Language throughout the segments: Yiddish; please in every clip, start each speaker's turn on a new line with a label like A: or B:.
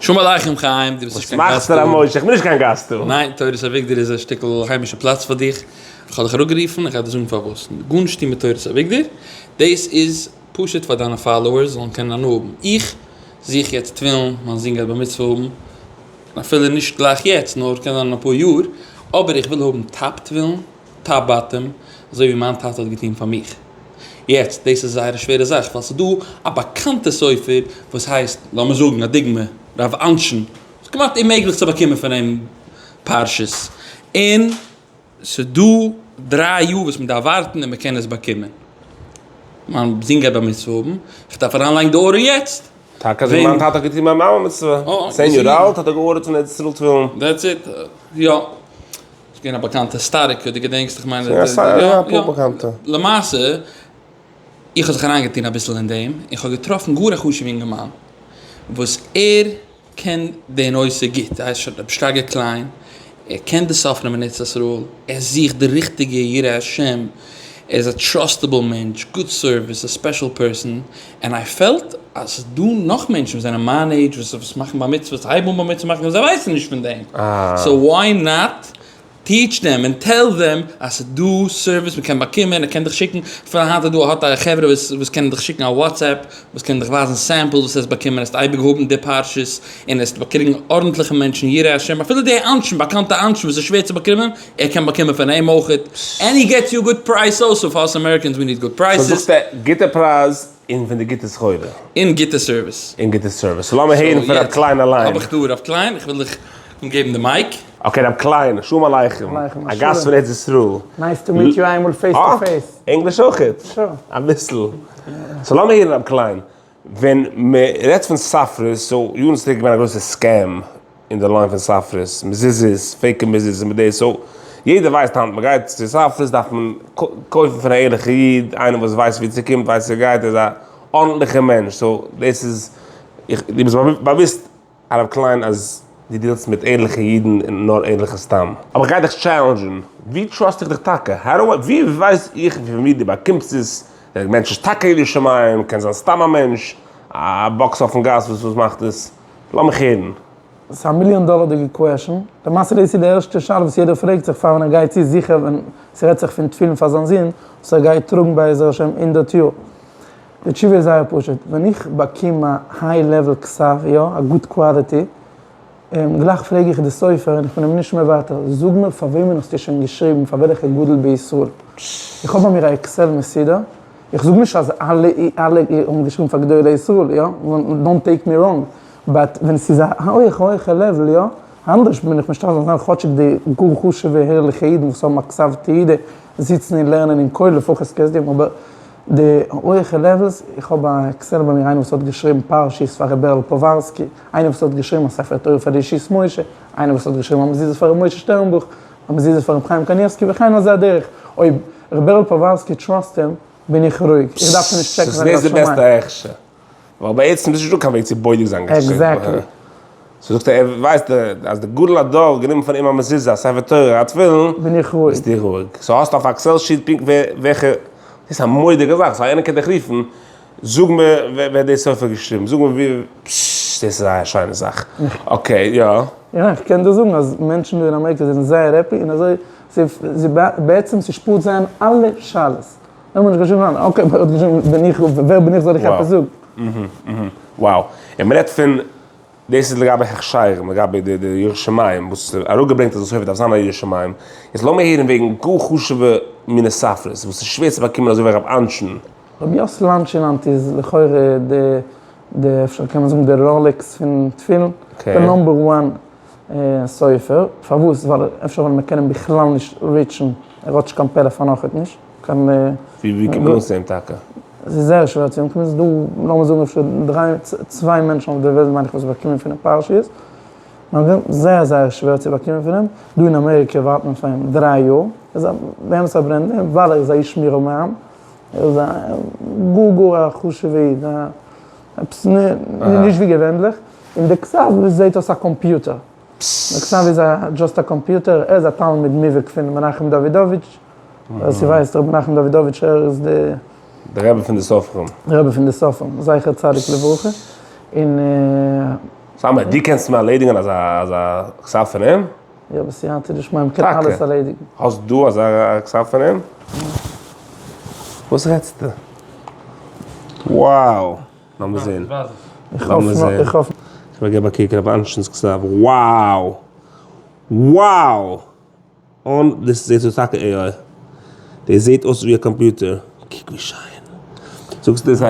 A: שלום עליכם חיים, דו ביסט נישט
B: וואס
A: קיין גאסט
B: מאכסטו
A: דא.
B: ר' משה? איך בין נישט קיין גאסט דא.
A: ניין, תורת אביגדור איז א שטיקל היימישע פלאץ פאר דיך. איך האב דיך אראפגערופן, איך גיי דיר זאגן פארוואס. גארנישט טון מיט תורת אביגדור, דאס איז פשוט פאר דיינע followers זאלן קענען הנאה האבן. איך זוך יעצט תפילין, מיין זון גייט בר מצוה האבן, אפילו נישט גלייך יעצט, נאר קען זיין אין אפאר יאר, אבער איך וויל האבן top תפילין, top bottom, אזוי ווי מיין טאטע האט געטון פאר מיך. יעצט, דאס איז זייער א שווערע זאך, ווייל ס'איז דא א באקאנטע סופר וואס הייסט, לאמיר זאגן א דוגמא, רב אנשין, ס'איז כמעט אוממעגליך צו באקומען פון אים פרשיות, און ס'איז דא דריי יאר וואס מ'דארף ווארטן און מ'קען עס באקומען. מיין זון גייט בר מצוה האבן, איך דארף אריינלייגן די order יעצט.
B: טאקע אזוי ווי מיין טאטע האט געטון ביי מיין מצוה, 10 יאר אלט האט ער געארדערט פון ארץ ישראל תפילין.
A: That's it, יא. ס'איז געווען א באקאנטע היסטאריקער, דו געדענקסט? איך מיין.
B: יא, יא, אפאר באקאנטע.
A: למעשה, איך האב זיך אריינגעטון אביסל אין דעם, און כ'האב געטראפן גאר א חשוב'ע אינגערמאן, וואס ער קען די נושא גוט, ער הייסט רבי שרגא קליין, ער קען די סופרים אין ארץ ישראל, ער זוכט די ריכטיגע יראי השם, ער איז א trustable מענטש, גוד service, א special person, און I felt אז ס'איז דא נאך מענטשן וואס זענען מיין עידזש וואס מאכן בר מצוות, הייבן אן בר מצוה מאכן און זיי ווייסן נישט פון דעם, so why not teach them און tell them אז ס'איז דא service מ'קען באקומען, ער קען דיך שיקן, אפילו היינט איז דא האט א חברה וואס וואס קענען דיך שיקן א WhatsApp, וואס קען דיך ווייזן samples וואס עסט באקומען, עסט אייביג האבן די פרשיות, און עסט באקריגן ארנטליכע מענטשן יראי השם, אפילו די אנשין, באקאנטע אנשין וואס איז שווער צו באקומען, ער קען באקומען פון אים אויכעט, and he gets you good price also, for us Americans we need good prices.
B: So זאגסטו גוטע פרייז און פון די גוטע סחורה.
A: און גוטע service.
B: און גוטע service. So לאמיר הערן פון רב קליין אליין.
A: האב איך דא רב קליין, איך וויל דיך געבן די mic.
B: Okay רב קליין, שלום עליכם. א גאסט פון ארץ ישראל.
C: Nice to meet you איינמאל face to face.
B: ענגליש אויכעט?
C: Sure.
B: אביסל. So לאמיר הערן רב קליין, ווען מען רעדט פון ספרות, so יארן צוריק איז געווען א גרויסע scam אין די line פון ספרות, מזוזות, fake מזוזות מיט דאס, so יעדער ווייסט היינט מען גייט צו ספרות דארף מען קויפן פון א ערליכע איד, איינער וואס ווייסט ווי צו קומט, ווייסט ווי גייט, איז א ארנטליכע מענטש, so דאס איז, דו ביסט באוואוסט הרב קליין אז דו דילסט מיט ערליכע אידן און נאר ערליכע סתם. אבער כ'גיי דיך challenge ן, ווי trust איך דיך טאקע? How do I, ווי ווייס איך פון ווי דו באקומסט עס? דער מענטש איז טאקע ירא שמים? קען זיין סתם א מענטש, א box אויפן גאס וואס וואס מאכט עס? לאמיך הערן.
C: ס'איז א מיליאן דאלערדיגע question. למעשה דאס איז די ערשטע שאלה וואס יעדער פרעגט זיך פאר ווען ער גייט צו, זיכער ווען ס'רעדט זיך פון תפילין פאר זיין זון וואס ער גייט טראגן בעזר השם הונדערט יאר. די תשובה איז זייער פשוט, ווען איך באקום א high level כתב, יא, א good quality, גלייך פרעג איך די סופר און איך בין אים נישט מוותר, זאג מיר פאר וועמען האסטו שוין געשריבן, פאר וועלכע גדול בישראל? איך האב ביי מיר א Excel מסודר, איך זאג נישט אז אלע אלע האבן געשריבן פאר גדולי ישראל, יא, don't take me wrong, but ווען ס'איז א הויכע הויכע level, יא, אנדערש בין איך משתדל זאל זיין כאטשיג די גאר חשוב'ע הערליכע אידן וואס האבן א כתב תעודה זיצן און לערנען אין כולל לפחות כסדר, אבער די הויעכע levels, איך האב א Excel ביי מיר איינער וואס האט געשריבן פרשיות פאר ר' בערל פאווארסקי, איינער וואס האט געשריבן א ספר תורה פאר די ישועות משה, איינער וואס האט געשריבן א מזוזה פאר ר' משה שטערנבוך, א מזוזה פאר ר' חיים קניבסקי וכן על זה הדרך, אויב ר' בערל פאווארסקי trust אים בין איך רואיג, איך דארף שוין נישט טשעקן זיין
B: דאס איז די
C: יראת שמים.
B: בעסטע הכשר. ווייל בעצם איז נישטא קיין וועג צו בודק זיין געשעפט.
C: Exactly.
B: So זאגט ער, ער ווייסט אז די גדול הדור האט גענומען פון אים א מזוזה, א ספר תורה, א תפילין,
C: בין איך רואיג.
B: ביסטו רואיג. So האסט אויף א Excel sheet פונקט ווער, וועלכע, דאס איז א מורא'דיגע זאך, so איינער קען דיך רופן, זאג מיר ווער האט די ספר געשריבן, זאג מיר ווי, פששש, דאס איז זייער א שיינע זאך. Okay, יא.
C: יא, איך קען דיר זאגן אז מענטשן דא אין אמעריקע זענען זייער happy און אזוי, זיי בעצם ס'שפארט זיי אן אלע שאלות. האט מען נישט געשריבן ניין, okay, האט געשריבן בין איך, ווער בין איך זאל איך עפעס זאגן?
B: Wow, און מ'רעדט פון, דאס איז לגבי הכשרים, לגבי די די ירא שמים, וואס איז אראפגעברענגט אז די סופר דארף זיין א ירא שמים, יעצט לאמיר הערן וועגן גאר חשוב'ע מיני ספרות, וואס איז שווער צו באקומען אזוי ווי הרב אנשין.
C: רבי יאסל אנשין איז לכאורה די די אפשר קען מען זאגן די Rolex פון תפילין, די number one סופר, פארוואס? ווייל אפשר ווייל מ'קען אים בכלל נישט reach ן, ער האט נישט קיין פעלעפאן אויכעט נישט. קיין.
B: ווי קומט מען אן צו אים טאקע?
C: עס איז זייער שווער צו אנקומען, עס איז דא לאמיר זאגן אפשר דריי צוויי מענטשן אויף דער וועלט מיין איך וואס באקומען פון אים פרשיות, זייער זייער שווער צו באקומען פון אים, דא אין אמעריקע ווארט מען פאר אים דריי יאר, ער איז א באמת א brand name, ווייל ער איז א איש מורם מעם, ער איז א גאר גאר א חשוב'ע איד, עפעס נישט ווי געווענליך, און די כתב זעהט אויס א קאמפיוטער. די כתב איז א just א קאמפיוטער, ער איז א תלמיד מובהק פון מנחם דאווידאוויטש, ווער ס'ווייסט ר' מנחם דאווידאוויטש ער איז די.
B: די רבי פון די סופרים.
C: די רבי פון די סופרים, זכר צדיק לברכה, און.
B: סא דו קענסט מיר ערלעדיגן אזא אזא כתב פון אים?
C: יא בסייעתא דשמיא מ'קען אלעס ערלעדיגן.
B: האסט דא אזא כתב פון אים? וואס רעדסטו? Wow! לאמיר זעהן.
C: איך האף איך האף.
B: כ'וועל געבן א קוק רב אנשינ'ס כתב. Wow! Wow! און דאס זעט אויס טאקע AI. דאס זעט אויס ווי א קאמפיוטער. קוק ווי שיין. זאגסט דאס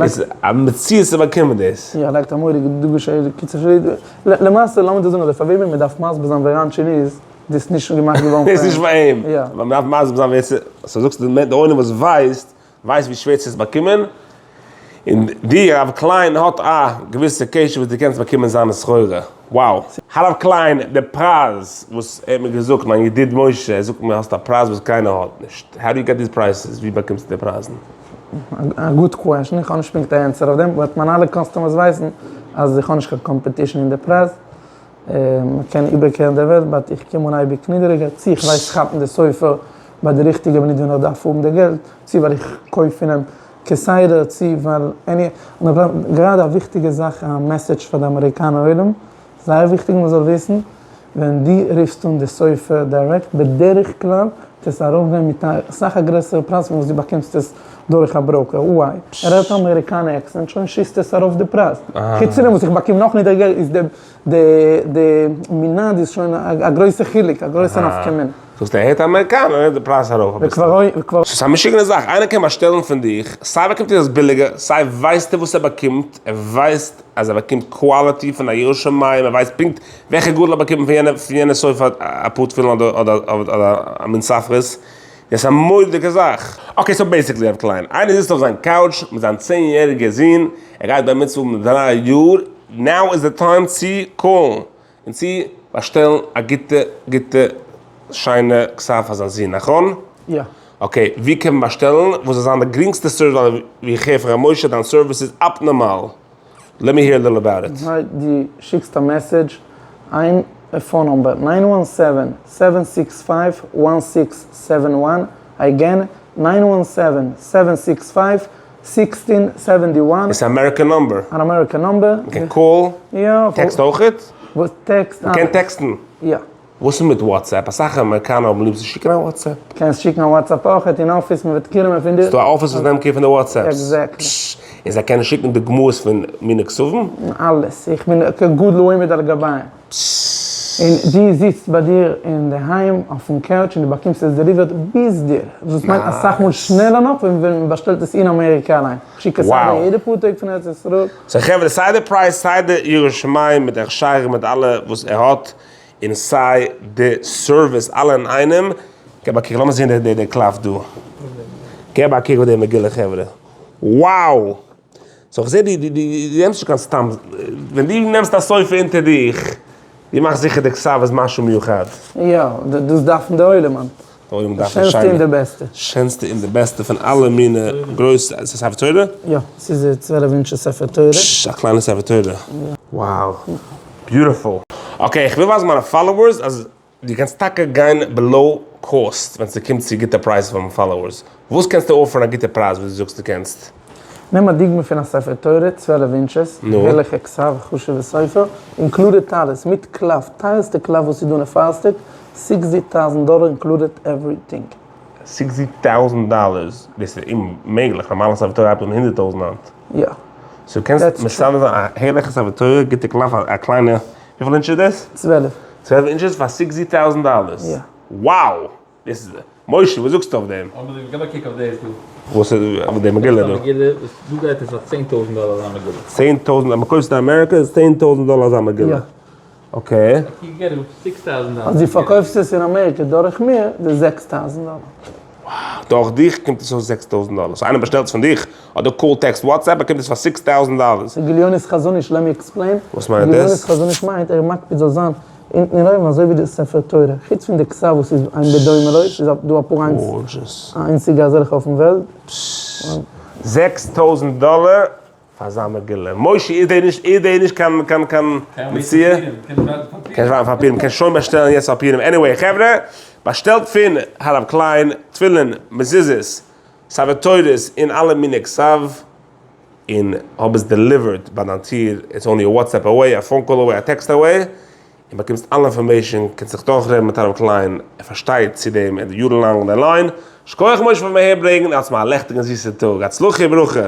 B: איז א מציאות צו באקומען דאס.
C: יא, לייגט א מורא'דיגע דגוש אויף די קיצור שריט. למעשה לאמיר דיר זאגן אזוי, פאר וועמען מען דארף מסביר זיין ווער אנשין איז, דאס איז נישט געמאכט געווארן פאר אים.
B: דאס איז נישט פאר אים.
C: יא.
B: אבער מען דארף מסביר זיין ווער ס'איז. סאו זאגסטו די עולם וואס ווייסט, ווייסט ווי שווער ס'איז באקומען, און די הרב קליין האט א געוויסע קשר וואס די קענסט באקומען זיינע סחורה. Wow! הרב קליין, די פרייז וואס ער האט מיר געזאגט, מיין ידיד משה, ער זאגט מיר האסט א פרייז וואס קיינער האט נישט, how do you get these prices, ווי באקומסטו די פרייזן?
C: א גוט question, איך האב נישט פונקט א ענטפער אויף דעם, but מיינע אלע customers ווייסן אז איך האב נישט קיין competition אין די פרייז, מען קען איבערקערן די וועלט but איך קום אן אייביג נידעריגער, צו איך ווייס כאפן די סופר ביי די ריכטיגע מינוט ווען איך דארף האבן די געלט, צו ווייל איך קויף פון אים כסדר, צו ווייל any, גראדע א וויכטיגע זאך א message פאר די אמעריקאנער עולם, זייער וויכטיג מען זאל וויסן, ווען דו רופסט אן די סופר direct, בדרך כלל וועט עס ארויפגיין מיט אסאך א גרעסערע פרייז פון וואס דו באקומסט עס דורך א broker, why? ער האט א אמעריקאנע accent, שוין שיסט עס ארויף די פרייז. חוץ פון דעם וואס איך באקום נאך נידעריגער איז די די מנעד איז שוין א גרויסע חילוק, א גרויסע נפקא מינה.
B: זאגסט ער הערט אמעריקאנער רעדט די פרייז ארויף אביסל. ס'איז א משוגענע זאך, איינער קען באשטעלן פון דיך, סיי באקומט ער עס ביליגער, סיי ווייסט ער וואס ער באקומט, ער ווייסט אז ער באקומט quality פון א ירא שמים, ער ווייסט פונקט וועלכע גודל ער באקומט פון יענע סופר אפאר תפילין אדער א מין ספרות, דאס איז א מורא'דיגע זאך. okay so basically הרב קליין, איינער זיצט אויף זיין couch מיט זיין צען יעריגע זון, ער גייט בר מצוה האבן דריי יאר, now איז די time צו call ן און צו באשטעלן א גוטע גוטע שיינע כתב פאר זיין זון, נכון?
C: יא.
B: okay, ווי קען מען באשטעלן? וואס זאל זיין די גרינגסטע service ווייל ווי איך הער פון ר' משה דיין service איז אפנארמאל. let me hear a little about it.
C: דו שיקסט א message איין phone number nine one seven seven six five one six seven one again nine one seven seven six five sixteen seventy one.
B: עס איז American number.
C: אן American number.
B: מ'קען call.
C: יא.
B: טעקסט אויכעט?
C: וואס טעקסט?
B: מ'קען טעקסטן.
C: יא.
B: וואס איז מיט WhatsApp? אסאך אמעריקאנער האבן ליב צו שיקן א WhatsApp.
C: קענסט שיקן א WhatsApp אויכעט אין אפיס, מען וועט care נעמען פון דיר.
B: ס'דא א אפיס וואס נעמט care פון די WhatsApps?
C: Exactly.
B: און זיי קענען שיקן דוגמאות פון מיני כתבים?
C: אלעס. איך בין כגודל העומד על גביהם. און דו זיצט ביי דיר אינדערהיים אויפן couch און דו באקומסט עס delivered ביז דיר. דאס מיינט אסאך מאל שנעלער נאך ווען מען באשטעלט עס אין אמעריקע אליין. כ'שיק עס אהין יעדע פאר טעג פון ארץ ישראל.
B: So חברה, סיי די פרייז סיי די יראת שמים מיט די הכשרים מיט אלע וואס ער האט, און סיי די service אלע אינאיינעם, געב א קוק לאמיר זעהן די די קלף דא, געב א קוק אויף די מגילה חברה, wow! So כ'זעה די די די נעמסט נישט קיין סתם, ווען די נעמסט א סופר אונטער דיך, די מאכסט זיכער די כתב איז משהו מיוחד.
C: יא, דאס דארפן די עולם היינט.
B: די עולם דארף
C: די שענסטע און די בעסטע.
B: שענסטע און די בעסטע פון אלע מיני גרויסע, ס'איז א ספר תורה?
C: יא, ס'איז א 12 inches ספר תורה.
B: פשש, א קליינע ספר תורה. Wow. Beautiful. Okay, איך וויל ווייזן מיינע followers אז דו קענסט טאקע גיין below cost ווען ס'קומט צו גוטע פרייז פאר מיין followers. וואס קענסטו offer ן א גוטע פרייז וואס דו זאגסט דו קענסט?
C: נעם א דוגמא פון א ספר תורה, 12 inches, הערליכע כתב, חשוב'ע ספר, included טלית, מיט קלף, טייערסטע קלף וואס איז דא אין די פארסטעק, sixty thousand דאלער included everything.
B: Sixty thousand dollars? דאס איז אוממעגליך, נארמאלע ספר תורה הייבט אן 100,000 היינט.
C: יא.
B: So קענסט מסדר זיין א הערליכע ספר תורה, גוטע קלף, א קליינע, וויפיל אינטש איז דאס?
C: 12.
B: 12 inches פאר sixty thousand dollars?
C: יא.
B: Wow! דאס איז, משה וואס זאגסטו אויף דעם?
A: Unbelievable, געב א קוק אויף דאס דא.
B: וואס איז אויף די מגילה דא?
A: דאס איז א מגילה וואס דא גייט עס פאר 10,000 דאלער אזא מגילה.
B: 10,000, אז מ'קויפט עס אין אמעריקא איז 10,000 דאלער אזא מגילה.
C: יא.
B: Okay.
C: אז דו פארקויפסט עס אין אמעריקע דורך מיר איז עס 6,000 דאלער.
B: Wow, דורך דיך קומט עס אויס 6,000 דאלער. So איינער באשטעלט עס פון דיך, אדער call text WhatsApp, באקומט עס פאר 6,000 דאלער.
C: גליונות חזון איש, let me explain.
B: וואס מיינט דאס?
C: גליונות חזון איש מיינט ער מקפיד זאל זיין אונטן און אויבן אזוי ווי די ספר תורה. חוץ פון די כתב וואס איז אין בדומה לו, ס'איז דא אפאר איינציגע אזעלכע אויפן וועלט.
B: 6,000 דאלער פאר אזא מגילה. משה איז דעי נישט איז דעי נישט קיין קיין קיין מציאה? קענסט ווארטן פאר פורים, קענסט שוין באשטעלן יעצט פאר פורים. Anyway חברה, באשטעלט פון הרב קליין, תפילין, מזוזות, ספר תורות און אלע מיני כתב. און האב עס delivered ביי דיין טיר, it's only a WhatsApp away, a phone call away, a text away, און באקומסט אלע information, קענסט זיך דורכרעדן מיט הרב קליין, ער פארשטייט צו דעם, ער האט יארן לאנג אין די line. שכוח משה פארן אהער ברענגען, האטס מיר א לעכטיגן זיסע טאג, הצלחה וברכה!